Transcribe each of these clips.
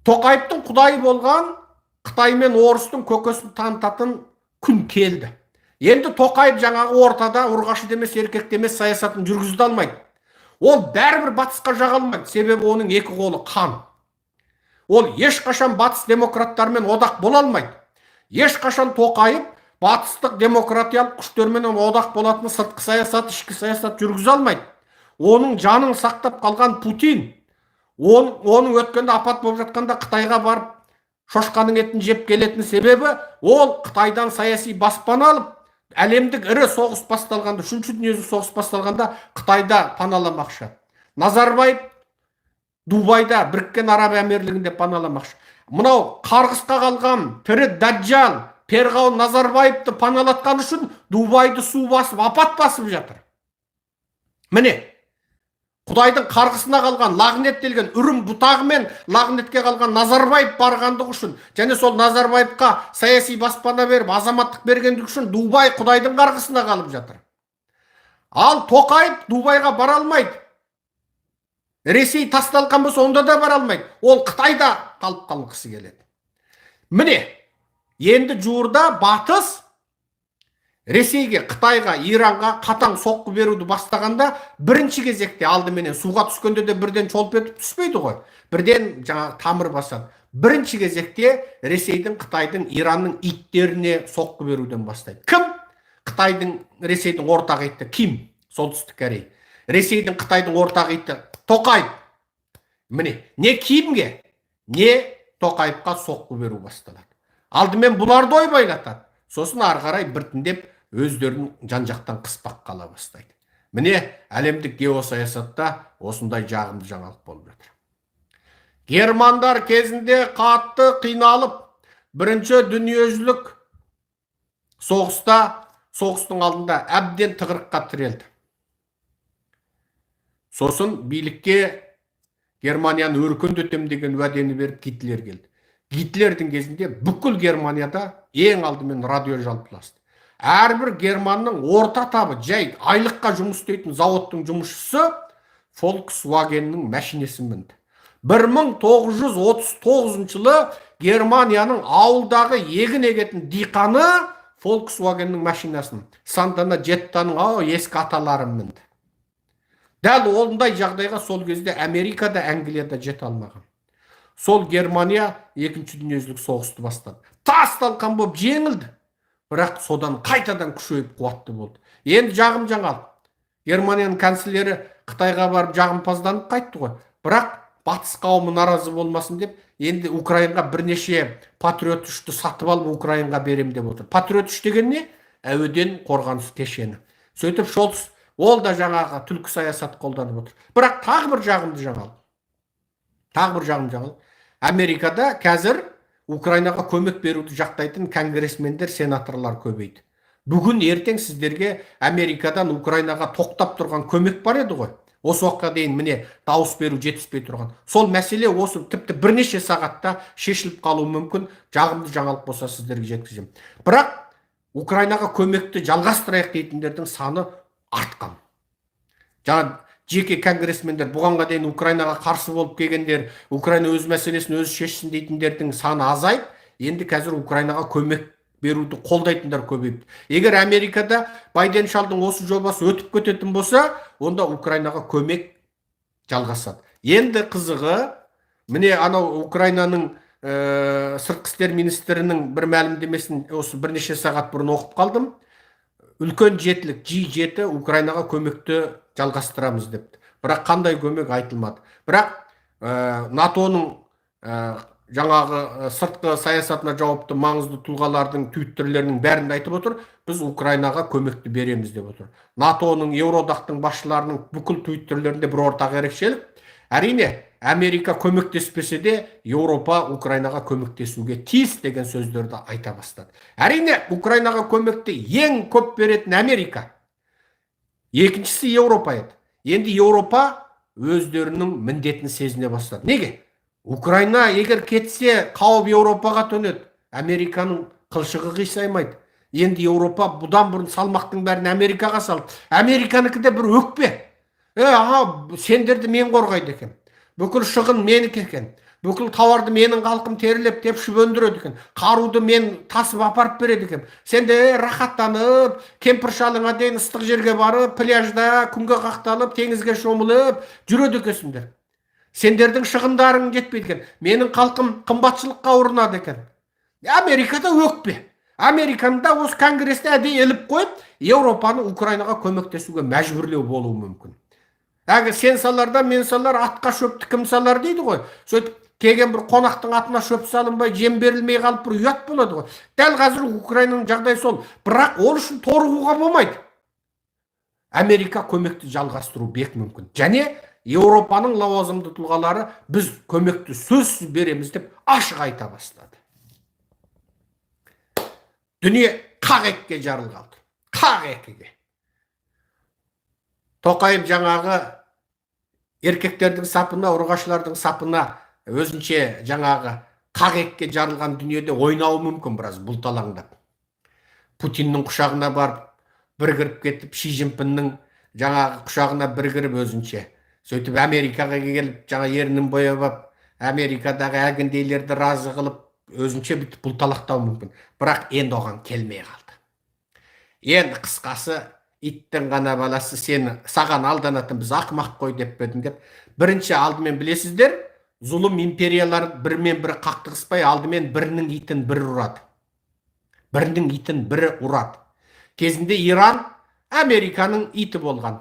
Тоқаевтың құдайы болған Қытай мен орыстың көкесін танытатын күн келді. Енді Тоқаев жаңағы ортада ұрғашы демес, еркек демес саясатын жүргізе алмайды. Ол бәрібір батысқа жаға алмайды, себебі оның екі қолы қан. Ол ешқашан батыс демократтарымен одақ бола алмайды. Ешқашан Тоқаев батыстық демократиялық күштерменен одақ болатын сыртқы саясат, ішкі саясат жүргізе алмайды. Оның жанын сақтап қалған Путин. Оның өткенде апат болып жатқанда Қытайға барып шошқаның етін жеп келетін себебі, ол Қытайдан саяси баспана алып, әлемдік ірі соғыс басталғанда, Үшінші дүниежүзілік соғыс басталғанда Қытайда паналамақшы. Назарбаев Дубайда, Біріккен Араб Әмірлігінде паналамақшы. Мынау қарғысқа қалған тірі даджал перғауын Назарбаевты паналатқан үшін Дубайды су басып, апат басып жатыр. Міне, құдайдың қарғысына қалған, лағнеттелген, үрім бұтағымен лағнетке қалған Назарбаев барғандығы үшін және сол Назарбаевқа саяси баспана беріп, азаматтық бергендігі үшін Дубай құдайдың қарғысына қалып жатыр. Ал Тоқаев Дубайға бара алмайды. Ресей тасталқан болса, онда да бара алмайды. Ол Қытайда қалып қалғысы келеді. Міне, енді жуырда батыс Ресейге, Қытайға, Иранға қатаң соққы беруді бастағанда, бірінші кезекте алдыменен суға түскенде де бірден шолп етіп түспейді ғой, бірден жаңағы тамыр басады. Бірінші кезекте Ресейдің, Қытайдың, Иранның иттеріне соққы беруден бастайды. Кім? Қытайдың, Ресейдің ортақ иті Ким, Солтүстік Корея. Ресейдің, Қытайдың ортақ иті Тоқаев. Міне, не Кимге, не Тоқаевқа соққы беру басталады. Алдымен бұларды ойбайлатады, сосын ары қарай біртіндеп өздерін жан жақтан қыспаққа ала бастайды. Міне, әлемдік геосаясатта осындай жағымды жаңалық болып жатыр. Германдар кезінде қатты қиналып, Бірінші дүниежүзілік соғыста, соғыстың алдында әбден тығырыққа тірелді. Сосын билікке Германияны өркендетем деген уәдені беріп Гитлер келді. Гитлердің кезінде бүкіл Германияда ең алдымен радио жалпыласты. Әрбір германның орта табы, жай айлыққа жұмыс істейтін зауыттың жұмысшысы Фольксвагеннің мәшинесін мінді. 1939 жылы Германияның ауылдағы егін егетін диқаны Фольксвагеннің машинасын, Сантана, Жеттаның ау ескі аталарын мінді. Дәл ондай жағдайға сол кезде Америкада, Англияда жете алмаған. Сол Германия Екінші дүниежүзілік соғысты бастады. Тас талқан болып жеңілді, бірақ содан қайтадан күшейіп, қуатты болды. Енді жағым жаңалық: Германияның канцлері Қытайға барып жағымпазданып қайтты ғой. Бірақ батыс қауымы наразы болмасын деп, енді Украинға бірнеше Патриот 3-ті сатып алып, Украинға берем деп отыр. Патриот 3 деген не? Әуеден қорғаныс кешені. Сөйтіп Шолц, ол да жаңағы түлкі саясат қолданып отыр. Бірақ тағы бір жағымды жаңалық, тағы бір жағымды жаңалық: Америкада қазір Украинаға көмек беруді жақтайтын конгрессмендер, сенаторлар көбейді. Бүгін, ертең сіздерге Америкадан Украинаға тоқтап тұрған көмек бар еді ғой, осы уақытқа дейін, міне, дауыс беру жетіспей тұрған сол мәселе осы тіпті бірнеше сағатта шешіліп қалуы мүмкін. Жағымды жаңалық болса, сіздерге жеткіземін. Бірақ Украинаға көмекті жалғастырайық дейтіндердің саны артқан. Жаңа жеке конгрессмендер, бұғанға дейін Украинаға қарсы болып келгендер, Украина өз мәселесін өзі шешсін дейтіндердің саны азайып, енді қазір Украинаға көмек беруді қолдайтындар көбейіпті. Егер Америкада Байден шалдың осы жобасы өтіп кететін болса, онда Украинаға көмек жалғасады. Енді қызығы, міне, анау Украинаның сыртқы істер министрінің бір мәлімдемесін осы бірнеше сағат бұрын оқып қалдым. Үлкен жетілік, G7, Украинаға көмекті жалғастырамыз депті, бірақ қандай көмек айтылмады. Бірақ НАТО-ның жаңағы сыртқы саясатына жауапты маңызды тұлғалардың твиттерлерінің бәрінде айтып отыр, біз Украинаға көмекті береміз деп отыр. НАТО-ның, Еуроодақтың басшыларының бүкіл твиттерлерінде бір ортақ ерекшелік: әрине, Америка көмектеспесе де, Еуропа Украинаға көмектесуге тиіс деген сөздерді айта бастады. Әрине, Украинаға көмекті ең көп беретін Америка, екіншісі Еуропа еді. Енді Еуропа өздерінің міндетін сезіне бастады. Неге? Украина егер кетсе, қауіп Еуропаға төнеді, Американың қылшығы қисаймайды. Енді Еуропа бұдан бұрын салмақтың бәрін Америкаға салды. Американікі де бір өкпе: е, аға, сендерді мен қорғайды екен, бүкіл шығын менікі екен. Бүкіл тауарды менің халқым терлеп тепшіп өндіреді екен, қаруды мен тасып апарып береді екен. Сен де рахаттанып, кемпір шалыңа дейін ыстық жерге барып, пляжда күнге қақталып, теңізге шомылып жүреді екенсіңдер. Сендердің шығындарың жетпейді екен. Менің халқым қымбатшылыққа ұрынады екен. Америкада өкпе. Американы да осы конгрессте әдейі іліп қойып, Еуропаны Украинаға көмектесуге мәжбүрлеу болуы мүмкін. Әлгі сен саларда, мен салар, атқа шөпті кім салар дейді ғой. Сөйтіп келген бір қонақтың атына шөп салынбай, жем берілмей қалып, бір ұят болады ғой. Дәл қазір Украинаның жағдайы сол. Бірақ ол үшін торығуға болмайды. Америка көмекті жалғастыру бек мүмкін. Және Еуропаның лауазымды тұлғалары біз көмекті сөзсіз береміз деп ашық айта бастады. Дүние қақ екіге жарылғалы. Қақ екіге. Тоқаев жаңағы еркектердің сапына, ұрғашылардың сапына өзінше жаңағы қақ екіге жарылған дүниеде ойнауы мүмкін біраз бұлталаңдап. Путиннің құшағына барып бір кіріп кетіп, Ши Цзиньпиннің жаңағы құшағына бір кіріп өзінше. Сөйтіп Америкаға келіп, жаңа ернін бояп алып, Америкадағы әлгіндейлерді разы қылып, өзінше бүйтіп бұлталақтауы мүмкін. Бірақ енді оған келмей қалды. Енді қысқасы, иттің ғана баласы, сені саған алданатын біз ақымақ қой деп пе едің деп. Бірінші алдымен білесіздер, зұлым империялар бірімен бірі қақтығыспай, алдымен бірінің итін бірі ұрады. Бірінің итін бірі ұрады. Кезінде Иран Американың иті болған.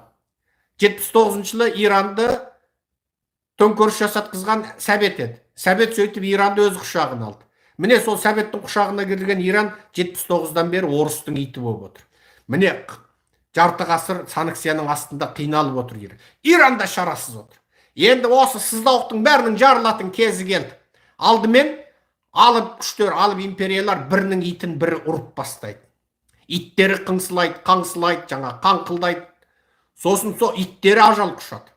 79 жылы Иранды төңкеріс жасатқызған Сәбет еді. Сәбет сөйтіп Иранды өз құшағына алды. Міне, сол Сәбеттің құшағына кірген Иран 79-дан бері орыстың иті болып отыр. Міне, жарты ғасыр санкцияның астында қиналып отыр Иран. Иран да шарасыз отыр. Енді осы сыздауықтың бәрінің жарылатын кезі келді. Алдымен алып күштер, алып империялар бірінің итін бірі ұрып бастайды. Иттері қыңсылайды, қаңсылайды, жаңа қаңқылдайды. Сосын сол иттері ажал құшады.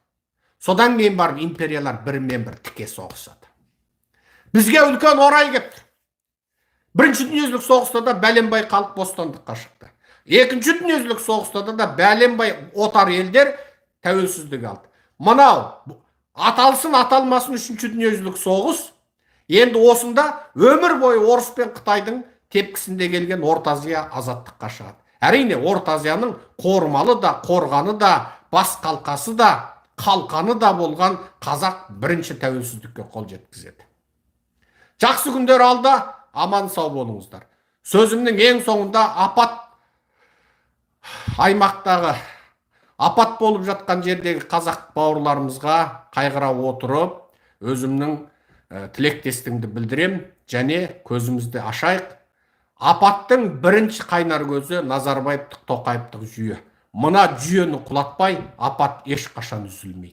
Содан кейін барып империялар бірімен бір тіке соғысады. Бізге үлкен орай келіп тұр. Бірінші дүниежүзілік соғыста да бәленбай халық бостандыққа шықты. Екінші дүниежүзілік соғыста да бәленбай отар елдер тәуелсіздік алды. Мынау аталсын аталмасын үшінші дүниежүзілік соғыс, енді осында өмір бойы орыс пен қытайдың тепкісінде келген Орта Азия азаттыққа шығады. Әрине, Орта Азияның қормалы да, қорғаны да, бас қалқасы да, қалқаны да болған қазақ бірінші тәуелсіздікке қол жеткізеді. Жақсы күндер алда, аман сау болыңыздар. Сөзімнің ең соңында апат аймақтағы, апат болып жатқан жердегі қазақ бауырларымызға қайғыра отырып, өзімнің тілектестігімді білдірем және көзімізді ашайық. Апаттың бірінші қайнар көзі Назарбаевтық, Тоқаевтық жүйе. Мына жүйені құлатпай, апат ешқашан үзілмейді.